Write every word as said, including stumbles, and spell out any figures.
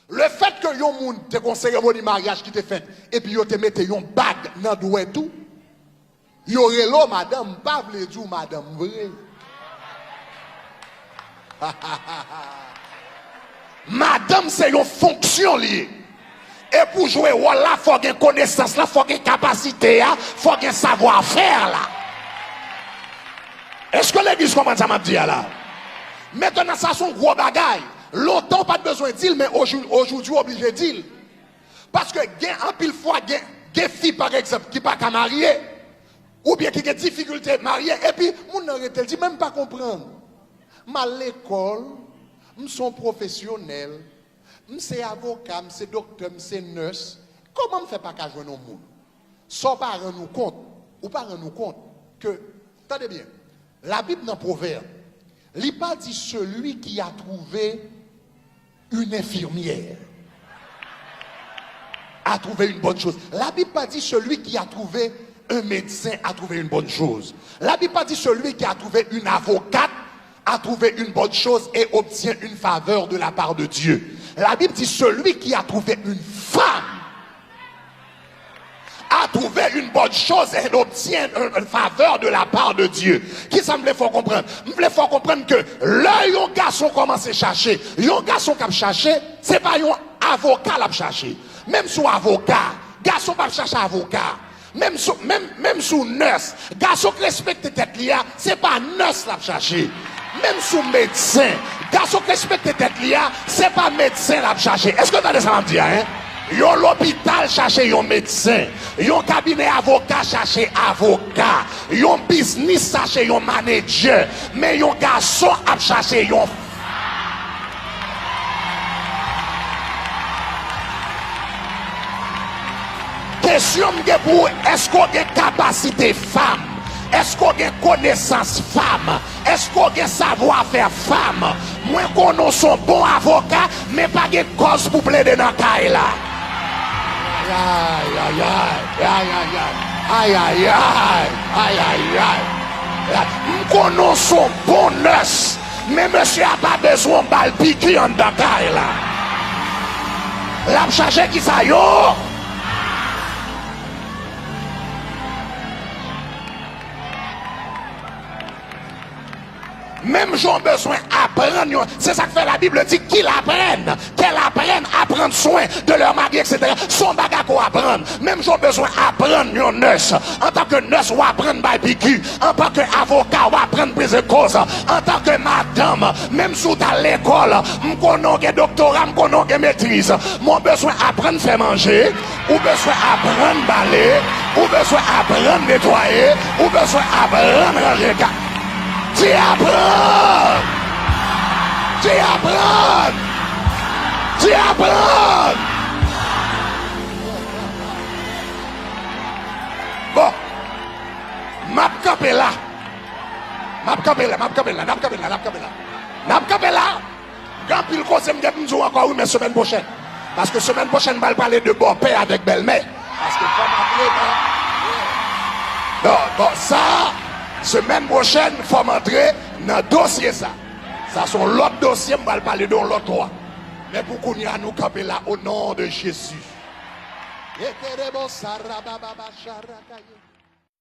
Lefètke yon moun te gen yon seremoni maryaj ki te fèt, epi yo te mete yon bag nan dwèt ou, yo rele w madanm, pa vle di w madanm vre. Madanm se yon fonksyon li ye. E pou jwe wòl la, fò gen konesans lan, fò gen kapasite a, fò gen savwa fè la. Èske legliz konprann sa m ap di a la? Mentnan, sa se yon gwo bagay. Lontan, w pa t bezwen di l, men ojou-, ojoudwi, w oblije di l. Paske gen anpil fwa, gen, gen fi, pa egzanp, ki pa ka marye, oubyen ki gen difikilte marye, epi moun nan rete, l di, "Men m pa konprann. M al lekòl, m se yon pwofesyonèl, m se avoka, m se doktè, m se nès. Kòman m fè pa ka jwenn yon moun?" Sa w pa rann ou kont, ou pa rann ou kont ke, tande byen, Labib nan Pwovèb, li pa di celui qui a trouvé une infirmière a trouvé une bonne chose. Labib pa di celui qui a trouvé un médecin a trouvé une bonne chose. Labib pa di celui qui a trouvé une avocate a trouvé une bonne chose et obtient une faveur de la part de Dieu. Labib di celui qui a trouvé une femme a trouvé une bonne chose et obtient une, une faveur de la part de Dieu. Kisa m vle fè w konprann? M vle fè w konprann ke lè yon gason kòmanse chache, yon gason k ap chache, se pa yon avoka l ap chache. Menm si w avoka, gason p ap chache avoka. Menm si, menm, menm si w nès, gason k respekte tèt li a, se pa nès l ap chache. Menm si w medsen, gason k respekte tèt li a, se pa medsen l ap chache. Èske w tande sa m ap di a, en? Yon lopital chache yon medsen. Yon kabinè avoka chache avoka. Yon biznis chache yon manedjè. Men yon gason ap chache yon Kesyon m gen pou ou, èske w gen kapasite fanm? Èske w gen konesans fanm? Èske w gen savwa fè fanm? Mwen konnen w se yon bon avoka, men pa gen kòz pou plede nan kay la. Ayayay, ayayay, ayayay, ayayay. M konnen w se yon bon nès, men mesye a pa bezwen w ba l piki anndan kay la. L ap chache kisa yo? Menm jan w bezwen aprann yon, se sa k fè Labib di, qu'ils apprennent, qu'elles apprennent à prendre soin de leur mari, et cetera. Se yon bagay ke w aprann. Menm jan w bezwen aprann yon nès. Antanke nès, w aprann bay piki. Antanke avoka, w aprann brize koz. Antanke madanm, menm si w t al lekòl, m konnen w gen doktora, m konnen w gen metriz. Men w bezwen aprann fè manje, ou bezwen aprann bale, ou bezwen aprann netwaye, ou bezwen aprann ranje ka. Di aprann! Di aprann! Di aprann! Bon, m ap kanpe la. M ap kanpe la, m ap kanpe la, n ap kanpe la, n ap kanpe la. N ap kanpe la. Gen anpil koze m gen pou m di w ankò wi, men semèn pwochèn. Paske semèn pwochèn, m pral pale de bòpè avèk bèlmè. Paske fò m antre nan, non, bon, sa, semèn pwochèn, fò m antre nan dosye sa. Sa se yon lòt dosye, m pral pale de yon lòt lwa. Men pou kounye a, nou kanpe la, au nom de Jésus. Ekerebo sarababa sharakaye.